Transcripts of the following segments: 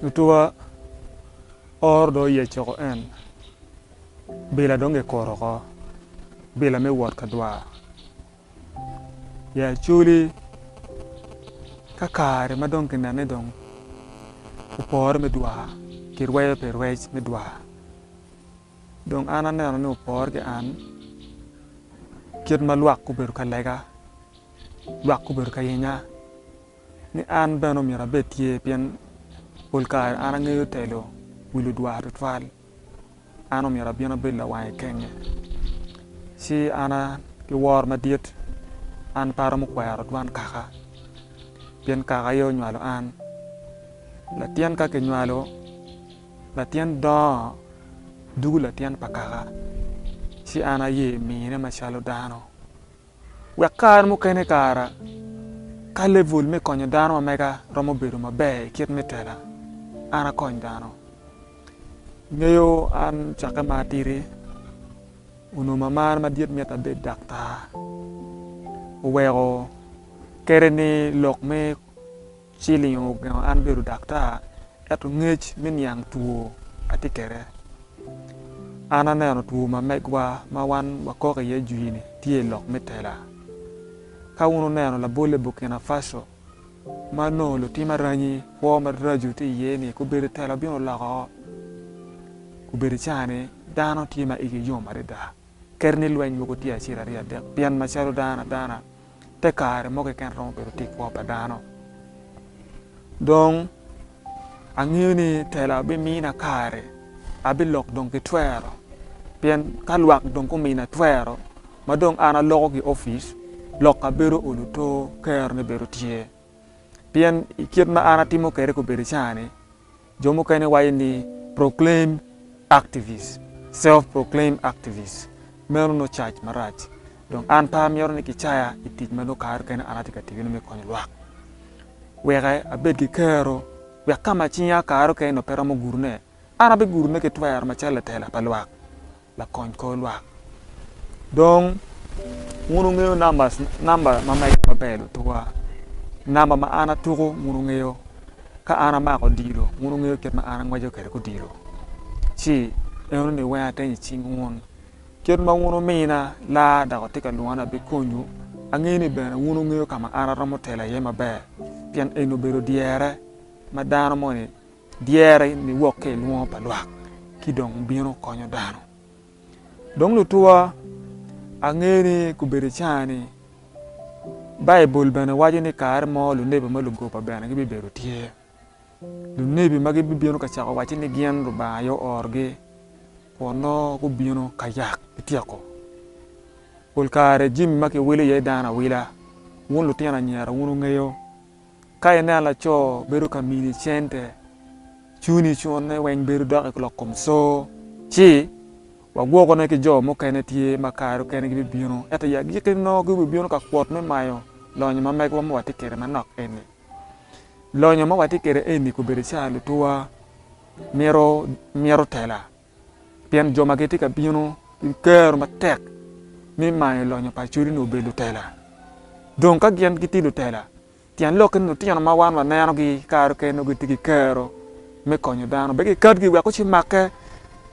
Lutuwa oro dong oyecoko en bila dong gikuro oko bila me wot ka dwar i Acholi ka kare ma dong kineno ni dong opore me dwar kirweyo pi rwec me dwar dong an aneno ni opore ki an kit ma lwak gubedo ka lega lwak gubedo ka yenya ni an bene omyero abed tye pien pol kare an angeyo telo wi ludwar tutwal an omyero abin abed lawang ikenge ci an ki woro madit an pe aromo kwero dwan kaka pien kaka aye onywalo an latin ka kinywalo latin dongo dugo latin pa kaka ci an aye mine macalo dano. Wek kare mukene kara ka level me konyo dano ma mega romo bedo maber i kit me tela, an akony dano. Ngeyo an cakke ma atidi, onongo mamana madit mito abed daktar, oweko kadi ni lok me Ciling ogengo an bedo daktar, ento ngec me niang two atye kwede. An aneno two ma megwa ma wan wakok iye jwi-ni tye i lok me tela. Ka wun wuneno labolle Burkina Faso ma nongo lutim aranyi kwo maraco tye iye-ni gubedo tela obino oloko obedo cani dano tye ma igi yom adada. Kadi ni lweny mogo tye acel aryo adek pien macalo dano adana te kare mo keken romo bedo tye i kwo pa dano. Dong angeyo ni tela bimina kare abilok dong ki twero pien ka lwak dong gumina twero ma dong an aloko ki opic lok abedo olo to kerone bedo tye pien i kit ma an atimo kwede gubedo caa-ni Jo mukene waco ni proclaim activist, self proclaim activist, meno nongo cac marac. Dong an pe amito ni kicaya i tic ma nongo kare kene an atye ka tiyone me konyo lwak. Wek abed ki kero, wek ka ma cinga kare okene nongo pe romo gurune, an abigurune ki twero macalo latela pa lwak. lakony kor lwak. Dong wun wungeyo namba ma mega maber lutuwa, namba ma an atuko wun wungeyo, ka an amako odilo wun wungeyo kit ma an angweco kwede ki odilo, ci enoni weng atenyo i cing wun. Kit ma wun wumina laa dok wutye ka lwonga ni abikonyu, angeyo ni bene wun wungeyo ka ma an aromo telo iye maber pien eni obedo dyere ma dano moni Dyere niwok ki i lwongo pa lwak ki dong bino konyo dano. Dong lutuwa, angeyo ni gubedo caa-ni, Baibul bene waco ni kare mo lunebi ma lugoba bene gibibedo tye. Lunebi ma gibibino ka cako wacci ni gin Lubanga aye oorogi kun nongo gubino ka yak gityeko. Pol kare jami ma kiwilo iye dano awila, wun lutino anyira wun wungeyo. Ka ineno laco bedo ka mini cente, cuni cune weng bedo dok i lok kom co, ci wagwokone ki jo mukene tye ma kare okene gibibino, ento i agikki nongo gubibino ka kwot me mayo lonyo ma megwa ma watye kwede manok eni. Lonyo ma watye kwede eni kobedo ca lutuwa mito mito tela pien jo ma gitye ka bino ki kero matek me mayo lonyo pa Acholi-ni obedo lutela. Dong ka gin gitye lutela, tyen lokke ni lutino ma wan wanenogi kare mukene nongo gitye ki kero me konyo dano bene giketgi wek gucimakke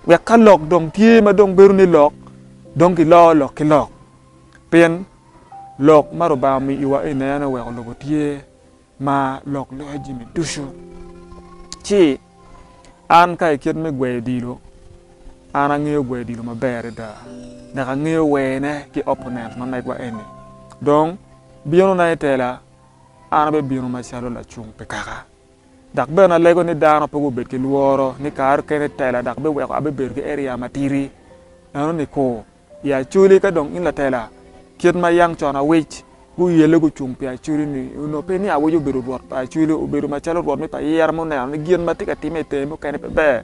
wek ka lok dong tye ma dong bedo ni lok dong giloo lok ki lok pien lok ma Lubanga omiyowa eni en aye oweko lobo tye ma lok loyo jami ducu. Ci an ka i kit me gweyo odilo, an angeyo gweyo odilo maber adada dok angeyo wene ki opponent ma megwa eni. Dong binona i tela, an abibino macalo lacung pi kaka. Dok bene alego ni dano pe gubed ki lworo ni kare mukene tela dok biweko abibedo ki area matidi. Enoni kur. I Acholi ka dong in latela, kit ma yang con awic guyelle gucung pi Acholi ni onongo pe ni awic obedo rwot pa Acholi, obedo macalo rwot me payira ma oneno ni gin ma tye ka timme i tenge mukene pe ber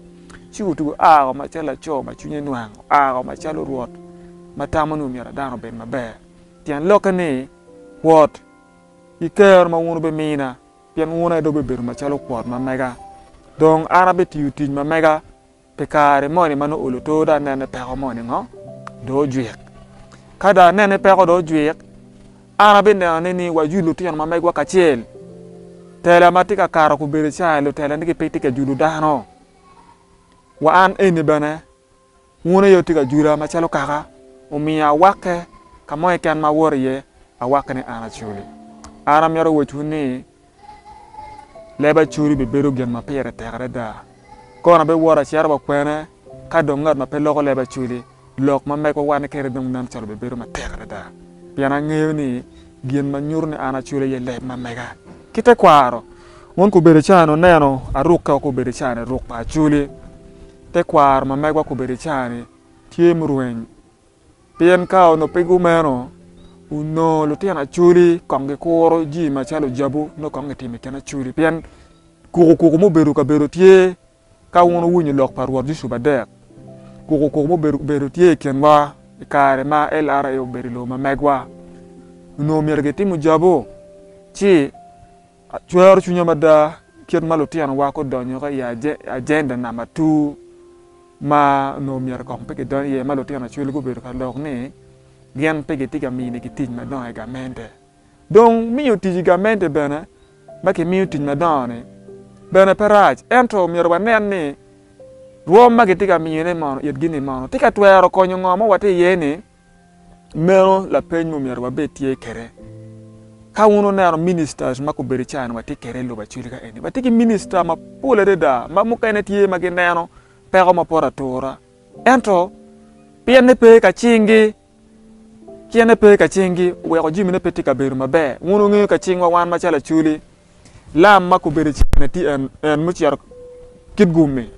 ci otugo oa macalo laco ma cwinye nwang, oa macalo rwot ma tamo ni myero dano obed maber. Tyen lokke ni kwot ki kero ma wun wubimina pien wun aye dong wubibedo macalo kwot ma mega. Dong an abitiyo tic ma mega. Pi kare moni ma nongo olo to dong anene peko moni ngo dong ojwik. Ka dong anene peko dong ojwik, an abineno ni wayub lutino ma megwa kacel. Tela ma tye ka kato gubedo ca-ni lutela ni pe tye ka julo dano. Wa an eni bene wun aye wutye ka jula macalo kaka, omiyo awakke ka mo keken ma awoto iye, awakke ni an Acholi. An amito wacwu ni leb Acholi bibedo gin ma pire tek adada. Kono abiwoto acito wa kwene ka dong ngat ma pe loko leb Acholi lok ma megwa wane kede dong nen calo bibedo matek adada pien angeyo ni gin ma nyuto ni an Acholi aye leb ma mega ki tekwaro. Wun kobedo cani wuneno arukke wa kobedo cani ruk pa Acholi. Tekwaro ma megwa kobedo cani tye murweny pien ka onongo pe kumeno onongo lutino Acholi kong gikuro jami macalo jabu nongo kong gitimo i kin Acholi pien kukukuku mubedo kabedo tye Ka wun wuwinyo lok pa Rwot Yucup Adek, kukukuku mubedo bedo tye i kinwa i kare ma LRA obedo i lobo ma megwa, onongo myero gitimo jabu, ci acwero cwinya mada kit ma lutinowa gudonyo i ajenda namba two ma onongo myero kong pe gidony iye ma lutino acwali gubedo ka lok ni gin pe gitye ka minigi tic madongo i gamente. Dong miyo tic i gamente bene ma kimiyo tic madongo-ni bene pe rac, ento myero wanen ni rwom ma kitye ka miyone mono itgi-ni mono tye ka twero konyo ngo ma watye iye-ni. Meno lapeny ma myero wabed tye kwede. Ka wun wuneno ministers ma gubedo i caa-ni watye kwede i lobo Acholi ka eni, watye ki minista mapol adada ma mukene tye ma gineno peko ma poto atura ento pienne pe ka cinggi. Tyene pe ka cingi oweko jamine pe tye ka bedo maber. Wun wungeyo ka cingwa wan macalo acholi, lam ma kobedo i cene tye en, en mucito kit gum-mi.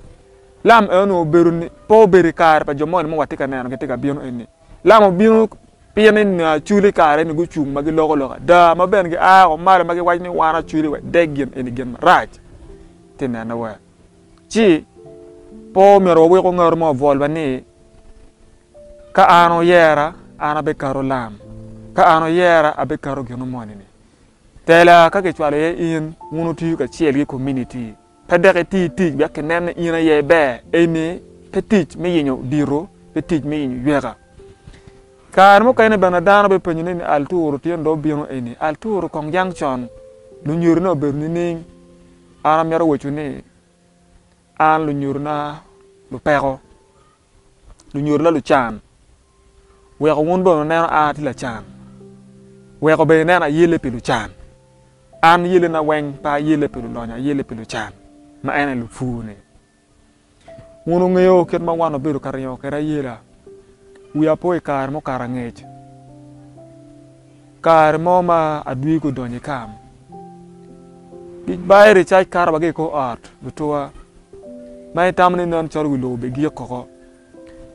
Lam eno obedo ni, pe obedo i kare pa jo moni ma watye ka neno gitye ka bino eni. Lam obino pien ni acholi i kare eni gucung ma giloko lok ada ma bene gia woko malo ma giwaco ni wan acholi wadeg gin eni gin marac tye nene wa. Ci pe omyero waweko ngat mo obwolwa ni Ka an oyera, an abikato lam. Ka an oyera, abikato gino moni-ni. Tela ka kicwalo iye in, wun wutiyo kacel ki kominiti. Pe dok iti tic wek kinen ni in aye iber. Eni pe tic me yenyo dito, pe tic me yenyo yweka. Kare mukene bene dano bipenyo ni Alturu tyen dong obino eni. Alturu kong yang con lunyodone obedo nining? An amito waco ni an lunyodona lupeko. Lunyodona lucan, weko wun bene wuneno an atye lacan, weko bene ineno ayelle pi lucan. An yellena weng pe ayelle pi lulonyo, ayelle pi lucan, ma en aye lupur-ni. Wun wungeyo kit ma wan wabedo ka ringo kwede ayela. Wiya po i kare mukato angec, kare mo ma adwi gudonyo i kam, gibayo ricac kato wa ki i kor ot lutuwa ma itamo ni nen calo wi lobo bigik koko.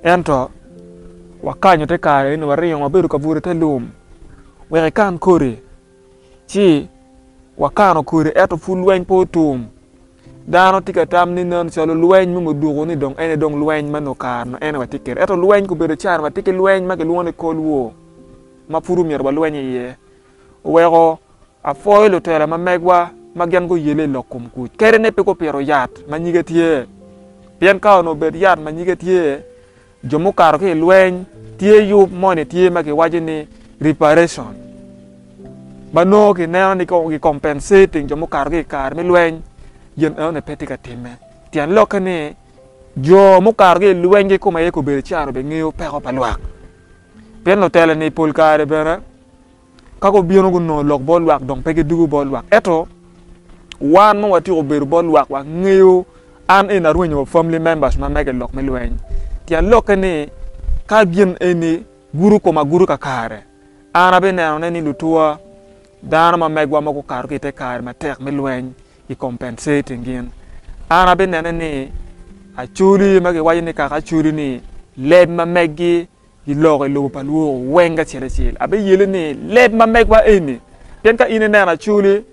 Ento wakanyo te kare eni waringo wabedo ka buto i te lum wek ikan kodi ci wakano kodi ento pud lweny pe otum. Dano tye ka tam ni nen calo lweny me muduku ni dong en aye dong lweny ma nongo kare nongo en aye watye kwede. Ento lweny gubedo caro watye ki lweny ma kilwongo ni Cold War ma pud omyero walweny iye. Oweko apwoyo lutela ma megwa ma gin guyelle i lok kom kuc kadi ni pe gupito yat ma nyige tye pien ka onongo obed yat ma nyige tye Jo mukato ki i lweny tye yub moni tye ma kiwaco ni reparation ma nongo kineno ni ki compensating jo mukato ki i kare me lweny gin enoni pe tye ka timme. Tyen lokke ni jo mukato ki i lweny kikome aye gubedo caro bene ngeyo peko pa lwak pien lutela-ni pol kare bene Ka gubino gunongo lok bot lwak dong pe gidwogo bot lwak. Ento wan ma watyeko bedo bot lwak wangeyo an eni arwenyo wa family members ma mege i lok me lweny. Tyen lokke ni ka gin eni gudo koma gudo kakare, an abineno ne ni lutuwa dano ma megwa ma gukato ki i te kare matek me lweny i compensating gin. An abinene ni Acholi ma giwaco ni kaka Acholi ni leb ma meggi Giloko i lobo pa lworo weng kacel acel. Abiyeli ni leb ma megwa eni, pien ka in ineno Acholi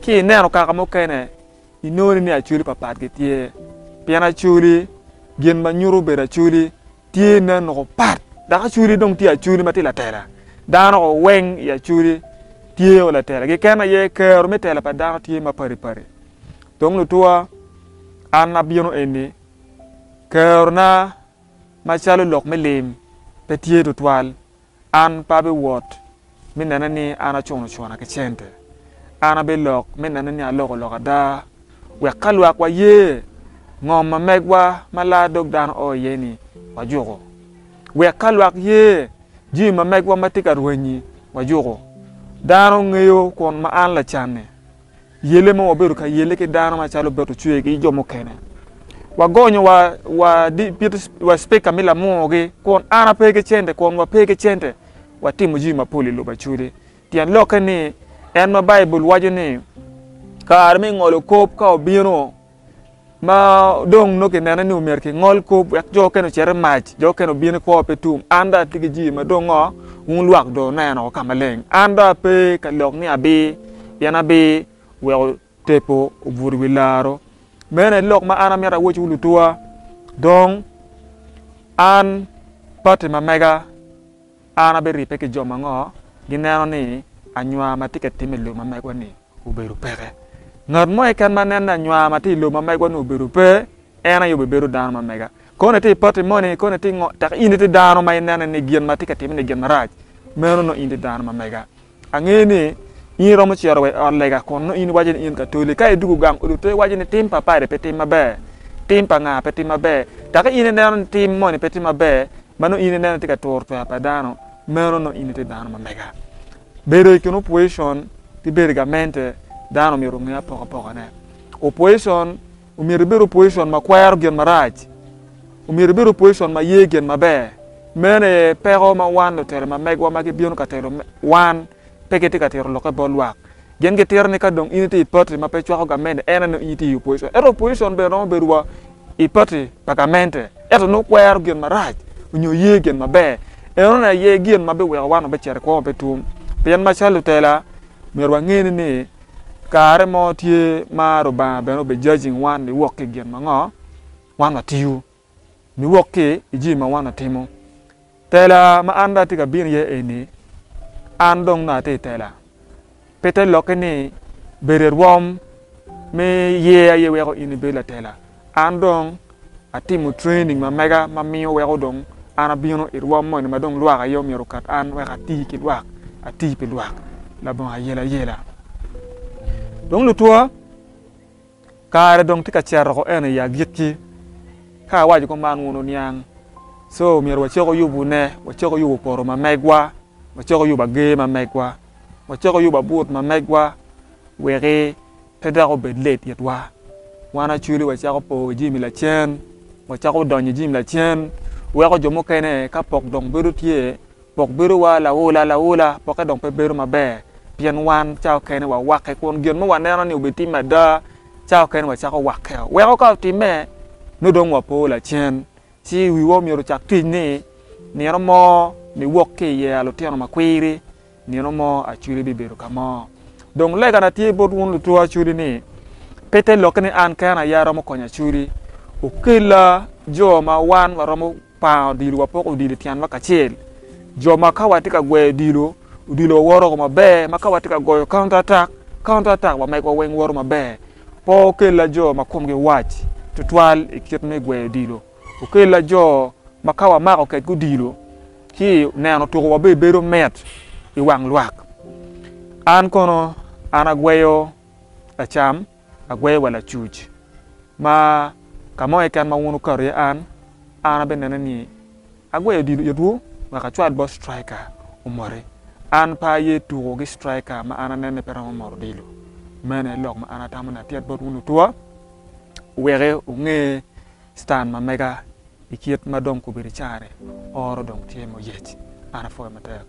ki ineno kaka mukene, inongo ni Acholi papat gitye. Pien Acholi, gin ma nyuto bedo Acholi tye nen loko pat. Dok Acholi dong tye Acholi ma tye latela. Dano ko weng i Acholi tye o latela. Keken aye kero me tela pa dano tye ma pari pari. Dong lutuwa, an abino eni, kerona Macalo lok me lim pe tye tutwal, an pe abiwot me nene ni an acuno cuna ki cente. An abilok me neno ni aloko lok ada, wek ka lwak waye ngom ma megwa ma laa dog dano o iye-ni, wajuko. Wek ka lwak ye jami ma megwa ma tye ka rwenyi, wajuko. Dano ngeyo kun ma an lacan-ni, yelle ma wabedo ka yelle ki dano macalo Beto Cwer ki jo mukene. Wagonyo wa, wa, wa spika me lamwogi kun an ape ki cente, kun wape ki cente, watimo jami mapol i lobo Acholi. Tyen lokke ni, en ma Baibul waco ni, kare me ngolo kop ka obino, ma dong nongo kinene ni omyero kingol kop wek jo okene ocit i mac, jo okene obin i kwo pe tum. An dong atye ki jami ma dong ngo, wun lwak dong wuneno woko ka maleng. An dong ape ka lok ni abir, pien abir weko tepo obuto i wi laro. Meno aye lok ma an amito awocwu lutuwa. Dong an pati ma mega. An abiribbe ki jo ma ngo gineno ni anywar ma tye ka timme i lobo ma megwa-ni obedo peke. Ngat mo keken ma neno ni anywar ma tye i lobo ma megwa-ni obedo pe, en aye obibedo dano ma mega. Kono itye i pati moni, kono itye ngo, tek in itye dano ma ineno ni gin ma tye ka timme-ni gin marac, meno nongo in itye dano ma mega. Angeyo ni in iromo cito wa i ot lega kun nongo in iwaco ni in Katoli. Ka idwogo gang odi to iwaco ni tim pa padi pe tim maber, tim pa nga pe tim maber. Dok in ineno ni tim moni pe tye maber ma nongo in ineno ni tye ka turo twero pa dano, meno nongo in itye dano ma mega. Bedo i kin opposition ki bedo i gamente dano myero onge apokapokane. Opposition Omyero ibed opposition ma kwero gin marac. Omyero ibed opposition ma ye gin maber. Meno aye peko ma wan lutelo ma megwa ma gibino ka telo wan pe gitye ka tito lokke bot lwak. Gin gitito ni ka dong in itye i party ma pe cwako gamente en aye nongo in itye i opposition. Ento opposition bene romo bedo wa i party pa gamente ento nongo kwero gin marac nyo ye gin maber. Enoni aye gin ma biweko wan wabicito i kwo ma pe tum. Pien macalo lutela myero wange ni Kare mo tye ma Rubanga bene obi judging wan niwok ki i gin ma ngo wan watiyo, niwok ki i jami ma wan watimo. Tela ma an dong atye ka bino iye eni, an dong nongo atye i tela. Pe te lokke ni bedo i rwom me yer aye weko in ibedo latela. An dong atimo training ma mega ma miyo weko dong an abino i rwom moni ma dong lwak aye omyero okat an wek ati ki lwak, ati pi lwak labongo ayelayela. Dong lutwa, kare dong tye ka cito ko eno i agikki, ka awaco kuman wun wuniang, so myero wacako yubone, wacako yubo poto ma megwa, wacako yubo ager ma megwa, wacako yubo abut ma megwa weki pe dok obed lit itwa. Wan acwali wacako po i jami lacen, wacako donyo i jami lacen, weko jo mukene ka pok dong bedo tye, pok bedo wa laula laula, pokke dong pe bedo maber pien wan ca okene wawakke kun gin ma waneno ni obitimme ada ca okene wacako wakkeo. Weko ka otimme nongo dong wapo lacen ci wiwa myero ocak tic ni nino mo niwok ki i yeya lutino makwiri Nino mo Acholi bibedo ka mo. Dong legana tye bot wun lutwo Acholi ni, pe te lokke ni an kena aye aromo konyo Acholi. Wukella jo ma wan waromo pango odilo wapoko odilo i tyenwa kacel. Jo ma ka watye ka gweyo odilo, odilo wawoto woko maber, ma ka watye ka goyo counter attack, counter attack wa megwa weng woto maber. Pe wukella jo ma komgi wac tutwal i kit me gweyo odilo. Okella jo ma ka wamako kedgi odilo, ci neno tukowa bene bedo mit i wang lwak. An kono an agweyo lacam, agweyo wa lacuc, ma ka mo keken ma wun wuketo iye an, an abineno ni agweyo odilo itwu wek acwal bot striker omoti. An pe aye tuko ki striker ma an aneno ni pe romo moto odilo. Meno aye lok ma an atamo ni atyet bot wun lutwa, wek wunge Stand ma mega i kit ma dong kobedo i caa-ni oro dong tye muyec. An apwoyo matek.